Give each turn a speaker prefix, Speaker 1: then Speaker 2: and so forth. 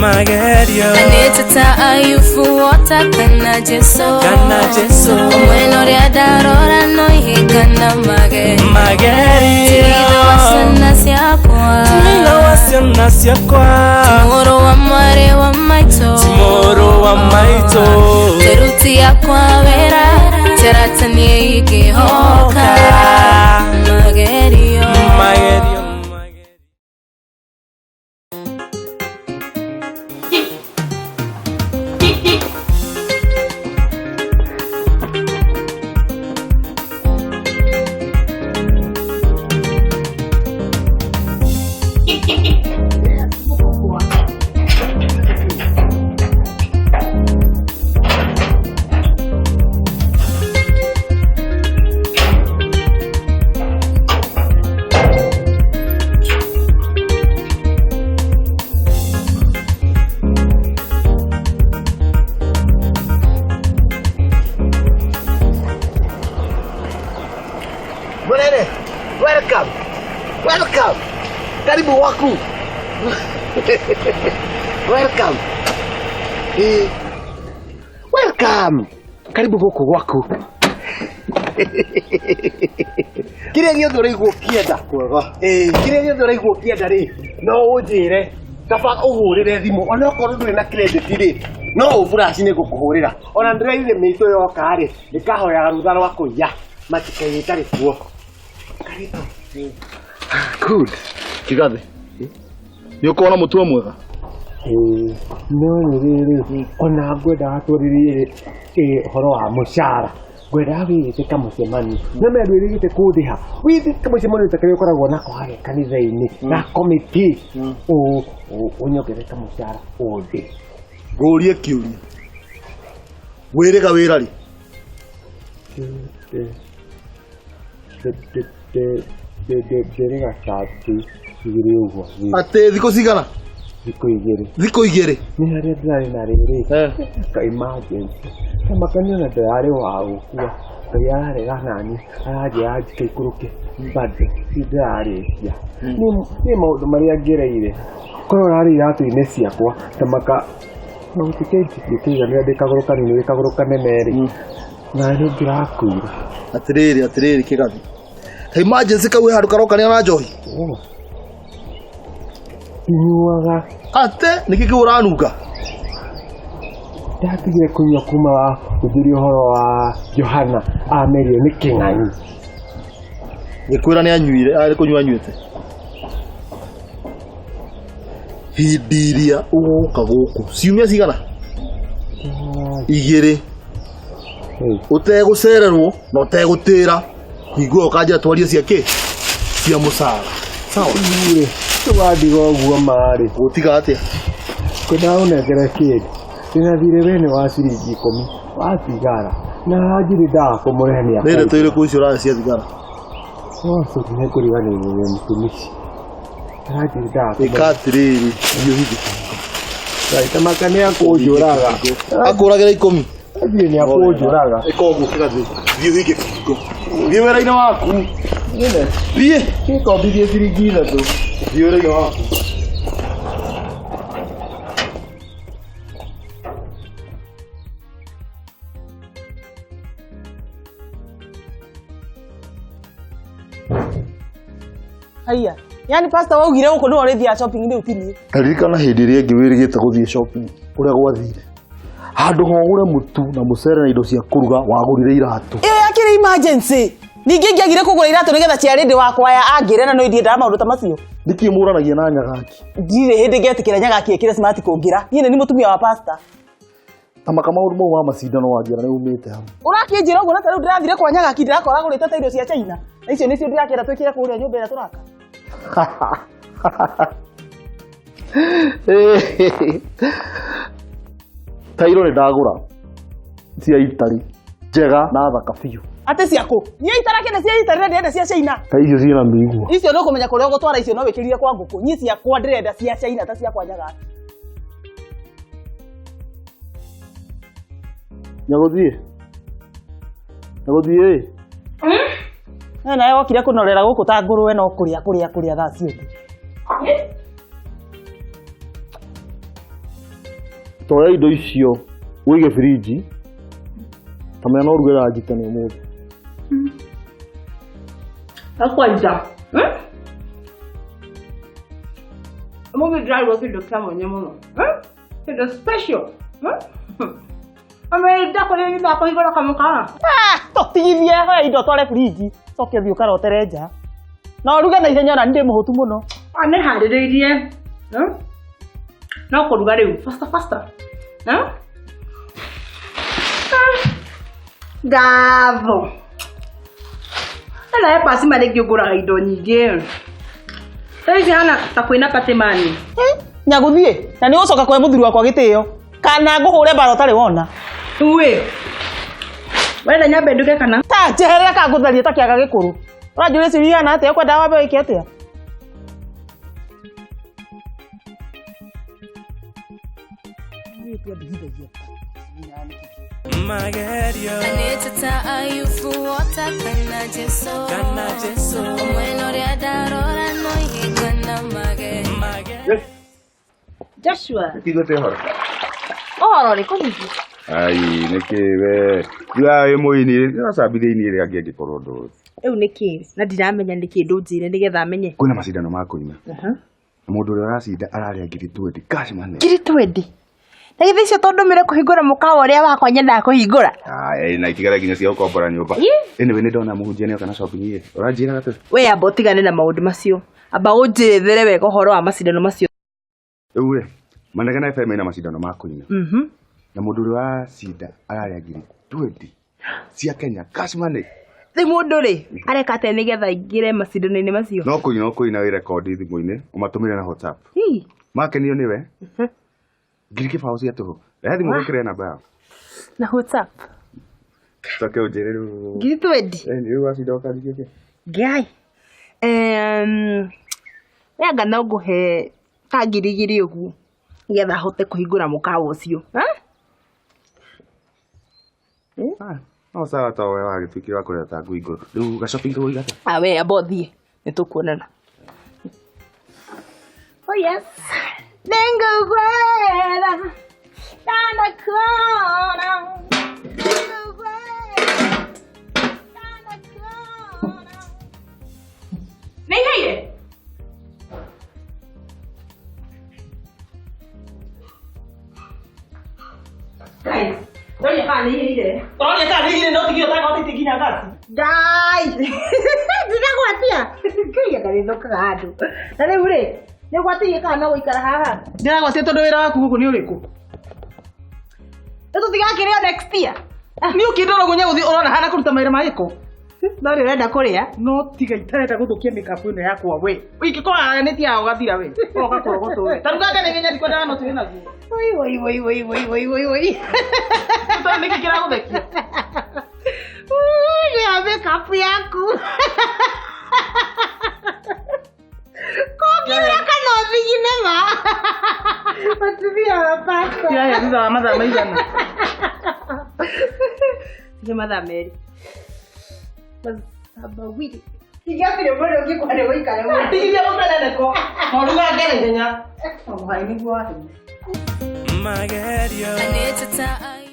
Speaker 1: Magerio.
Speaker 2: Anĩtĩ ta Ayubu wota kana Jesu.
Speaker 1: Kana Jesu.
Speaker 2: Omwena ũrĩa ndarora no ihĩngana magerio.
Speaker 1: Magerio.
Speaker 2: Ti ithe wa ciana ciakwa.
Speaker 1: Ti ithe wa ciana ciakwa.
Speaker 2: Ti mũrũ wa mwarĩ wa maitũ.
Speaker 1: Ti mũrũ wa maitũ.
Speaker 2: Tĩruti yakwa wĩra terata niĩ ingĩhoka. Magerio.
Speaker 1: Magerio.
Speaker 3: Munene, welcome. Welcome. Karibu waku. Welcome. Welcome. Karibu gũkũ gwaku. Kĩrĩa gĩothe ũraigua ũkĩenda.
Speaker 4: Kwega.
Speaker 3: Kĩrĩa gĩothe ũraigua ũkĩenda rĩ, no ũnjĩre. Kaba ũhũrĩre thimũ ona okorwo ndũrĩ na credit rĩ, no ũburaci nĩ ngũkũhũrĩra. Ona ndĩraire mĩitũ yoka rĩ, ĩkahoyaga rũtha rwa kũiya matikaire ĩtarĩ kuo. Karibu.
Speaker 4: Good. Kigathi. Nĩ ũkorwo na mũtuo mwega?
Speaker 3: No nĩ rĩrĩ, ona ngwendaga twarĩrie ũhoro wa mũcara. Ngwendaga wĩĩte kamũcemanio. No me ndwĩrĩgĩte kũndĩha. Wĩĩte kamũcemanio ta karĩa ũkoragwo nako harĩa kanitha-inĩ na committee. Ũnyongerere kamũcara ũndĩ.
Speaker 4: Ngũrie kĩũria. Wĩrĩga wĩra rĩ?
Speaker 3: Ndĩrĩga ta igĩrĩ ũguo.
Speaker 4: Atĩ thikũ cigana?
Speaker 3: Thikũ igĩrĩ.
Speaker 4: Thikũ igĩrĩ?
Speaker 3: Nĩ harĩa ndĩrarĩ na rĩrĩ. Ka emergency. Kama na ndĩrarĩ wa gũkua. Ngai ararega nani, aranjĩra njike ikũrũke bado ndĩrarĩkia. Nĩ maũndũ marĩa ngereire. Korwo ũrarĩ iratũ-inĩ ciakwa ta maka gũtikĩiganĩra ndĩ kagũrũ kanini wĩ kagũrũ kanene rĩ. Na nĩ ngĩrakuire.
Speaker 4: Atĩrĩrĩ, atĩrĩrĩ Kĩgathi. Ka emergency kau wĩ handũ karokanĩra na njohi?
Speaker 3: Ndinyuaga.
Speaker 4: Ate, nĩkĩ kĩu ũranunga?
Speaker 3: Ndatigire kũnyua kuma wa ũthuri ũhoro wa Johana amerio nĩ kĩng'ang'i.
Speaker 4: Ngĩkwĩra nĩ anyuire, arĩ kũnyua anyuĩte. Hĩndĩ ĩrĩa ũgoka gũkũ, ciumia cigana? Igĩrĩ. Ũtegũcererwo na ũtegũtĩra. Hingo ĩyo ũkanjĩra twarie cia kĩ? Cia mũcara. Sawa?
Speaker 3: Tũgandiga ũguo marĩ.
Speaker 4: Gũtiga atĩa?
Speaker 3: Kwenda ũnengere kĩndũ. Ndĩna thirĩ we nĩ wa ciringi ikũmi wa thigara. Na njirĩ ndaga kũmũrehe nĩ
Speaker 4: Nĩ ndeto irĩkũ icio ũrahe cia thigara?
Speaker 3: Nĩ ngũriganĩirwo nĩ mũtumici. Aranjĩrĩ ndaga kũmũrehe.
Speaker 4: Ĩka atĩrĩrĩ, thiĩ ũhinge.
Speaker 3: Ngai, ta maka nĩ akũnjũraga.
Speaker 4: Akũragĩra ikũmi.
Speaker 3: Thiĩ nĩ akũnjũraga.
Speaker 4: Ĩka ũguo Kĩgathĩ. Thiĩ ũhinge kĩhingo. Thiĩ wĩra-inĩ waku. Thiĩ.
Speaker 3: Kĩkombithie ciringi ithatũ.
Speaker 4: Thiĩ wĩra-inĩ waku.
Speaker 5: Haiya. Yaani pastor waugire gũkũ nĩwe ũrĩthiaga shopping rĩu ti niĩ.
Speaker 4: Taririkana hĩndĩ ĩrĩa ĩngĩ wĩrĩgĩte gũthiĩ shopping ũrĩa gwathire. Handũ ha ũgũre mũtu na mũcere na indo cia kũruga wagũrire iratũ.
Speaker 5: Ĩyo yakĩrĩ emergency. Ningĩ ingĩagire kũgũra iratũ nĩgetha ciarĩndĩ wakwa ya angĩre na no indiendaga maũndũ ta macio.
Speaker 4: Nĩkĩ mũranagia na Nyagaki?
Speaker 5: Ndirĩ hĩndĩ ngetĩkĩra Nyagaki ĩkĩre smart kũngĩra. Niĩ nĩ mũtumia wa pastor.
Speaker 4: Ta maka maũndũ mau ma macindano wanjĩra nĩ umĩte hau.
Speaker 5: Ũrakĩnjĩra ũguo na ta rĩu ndĩrathire kwa Nyagaki ndĩrakora agũrĩte ta irio cia China. Na icio nĩcio ndĩrakĩenda twĩkĩre kũrĩa nyũmba ĩrĩa tũraka.
Speaker 4: Tairo nĩ ndagũra cia Italy njega na thaka biũ.
Speaker 5: Atĩ ciakũ? Niĩ itarakĩenda cia Italy na ndĩrenda cia China.
Speaker 4: Ta icio ciĩna mĩigua.
Speaker 5: Icio nĩ ũkũmenya kũrĩa ũgũtwara icio no wĩkĩrire kwa ngũkũ. Niĩ ciakwa ndĩrenda cia China ta cia kwa Nyagaki.
Speaker 4: Nyagũthiĩ? Nyagũthiĩ?
Speaker 5: We nawe wokire kũnorera gũkũ ta ngũrwe no kũrĩa kũrĩa kũrĩa thaa ciothe.
Speaker 4: Toya indo icio ũige friji kamenya no ũruge ranji tene ũmũthĩ.
Speaker 6: Akwaida. Mũthĩ ndĩrarugwo kĩndũ kĩa mwanya mũno. Kĩndũ special. Ame ndakũrĩa thutha wa kũhingũra kamũkawa.
Speaker 5: Tũtigithie hoya indo tware friji coke ũthiĩ ũkarotere nja. Na ũruge na ihenya ona niĩ ndĩ mũhũtu mũno.
Speaker 6: Nĩharĩrĩirie. No kũruga rĩu faster faster. Ngatho. Ena pasi marĩngĩ ũgũraga indo nyingĩ. Thaa ici hana ta kwĩna patimani.
Speaker 5: Nyagũthiĩ na nĩ ũgũcoka kũhe mũthuri wakwa gĩtĩo kana ngũhũre mbara ũtarĩ wona.
Speaker 6: Rĩu wenda nyambe nduge kana?
Speaker 5: Ta njeherera kana ngũtharie ta kĩaga gĩkũrũ. Ũranjũria ciũria ihana atĩa ũkwendaga wambe wĩke atĩa?
Speaker 1: Magerio
Speaker 2: Anĩte ta Ayubu ota kana Jesu.
Speaker 1: Kana Jesu.
Speaker 2: Mwena ũrĩa ndarora no ihĩngana magerio.
Speaker 6: Joshua.
Speaker 7: Kiguĩte ũhoro?
Speaker 6: Ũhoro ũrĩkũ hihi?
Speaker 7: Ai, nĩkĩ we? Tiga wĩ mũini, ndĩracambithia ini ĩrĩa angĩ angĩkorwo ndũĩ.
Speaker 6: Rĩu nĩkĩ? Na ndiramenya nĩkĩ ndũnjĩre nĩgetha menye.
Speaker 7: Kwĩna macindano ma kũina. Na mũndũ ũrĩa ũracinda ararĩa ngiri 20 cash money.
Speaker 6: Ngiri 20? Na githĩ icio to ndũmĩre kũhingũra mũkawa ũrĩa wakwa nyendaga kũhingũra?
Speaker 7: Ai, na itigara nginya cia gũkombora nyũmba. Anyway, nĩ ndona mũhunjia nĩoka na shopping ĩ. Ũranjĩraga atĩa?
Speaker 6: We amba ũtigane na maũndũ macio. Amba ũnjĩrethere wega ũhoro wa macindano macio.
Speaker 7: Rĩu ĩ, Manegene FM ĩna macindano ma kũina. Na mũndũ ũrĩa ũracinda ararĩa ngiri 20 cia Kenya cash money.
Speaker 6: Rĩu mũndũ rĩ, areka atĩa nĩgetha aingĩre macindano-inĩ macio?
Speaker 7: No kũina ũkũina wĩ rekondi thimũ-inĩ, ũmatũmĩre na WhatsApp. Makenio nĩwe. Ngiri kĩbaũ cia tũhũ. Rehe thimũ gwĩkĩre namba yao.
Speaker 6: Na WhatsApp.
Speaker 7: Coke ũnjĩre rĩu.
Speaker 6: Ngiri 20?
Speaker 7: Rĩu wacinda ũkanjikia kĩ?
Speaker 6: Ngai. We anga no ngũhe ta ngiri igĩrĩ ũguo nĩgetha hote kũhingũra mũkawa ũcio.
Speaker 7: No sawa to we wagĩtuĩkire wa kũrĩa ta ngui ngũrũ. Rĩu ga-shopping kau ũiga atĩa?
Speaker 6: We amba ũthiĩ nĩtũkuonana. Oh yes. Nĩngũgwetha ndanakuona. Nĩngũgwetha ndanakuona. Nĩihaire? Guys, ndonye kana nĩihaire.
Speaker 5: Ũroria kana nĩihaire no tigire ũtagwatĩtie nginya ngaci.
Speaker 6: Ngai! Ndinagwatia. Ngai anga nĩthũkaga handũ. Na rĩu rĩ, nĩũgwatĩirie kana no gũikara haha?
Speaker 5: Ndĩragwatia tondũ wĩra waku gũkũ nĩ ũrĩkũ?
Speaker 6: Rĩu tũtigakĩrĩo next year.
Speaker 5: Nĩ ũkĩndora ũguo Nyagũthiĩ ũrona hana kũruta mawĩra ma gĩko.
Speaker 6: No nĩ ũrenda kũrĩa?
Speaker 5: No tiga itarenda gũthũkia makeup ĩno yakwa we. Ingĩkorwo haranĩtie haha ũgathira we. Ũroka kũrogotwo we. Ta ruga ngane ihenya ndikwendaga no twĩ naguo.
Speaker 6: Oi oi oi oi oi oi oi oi.
Speaker 5: Tondũ nĩkĩ kĩragũthekia?
Speaker 6: Ui, nĩ makeup yaku. Kũngiura kana ũthigine ma. Mũtumia wa pastor.
Speaker 5: Tirahĩa thutha wa mathaa maigana?
Speaker 6: Nĩ mathaa merĩ. Mathaa mawili. Ingĩambire mwena ũngĩ kwa nĩ gũikara mũno.
Speaker 5: Tigithia mũteneneko. Na ũrugange na ihenya. Mũhai nĩguo wahĩa.
Speaker 1: Magerio
Speaker 2: Anĩte ta Ayubu.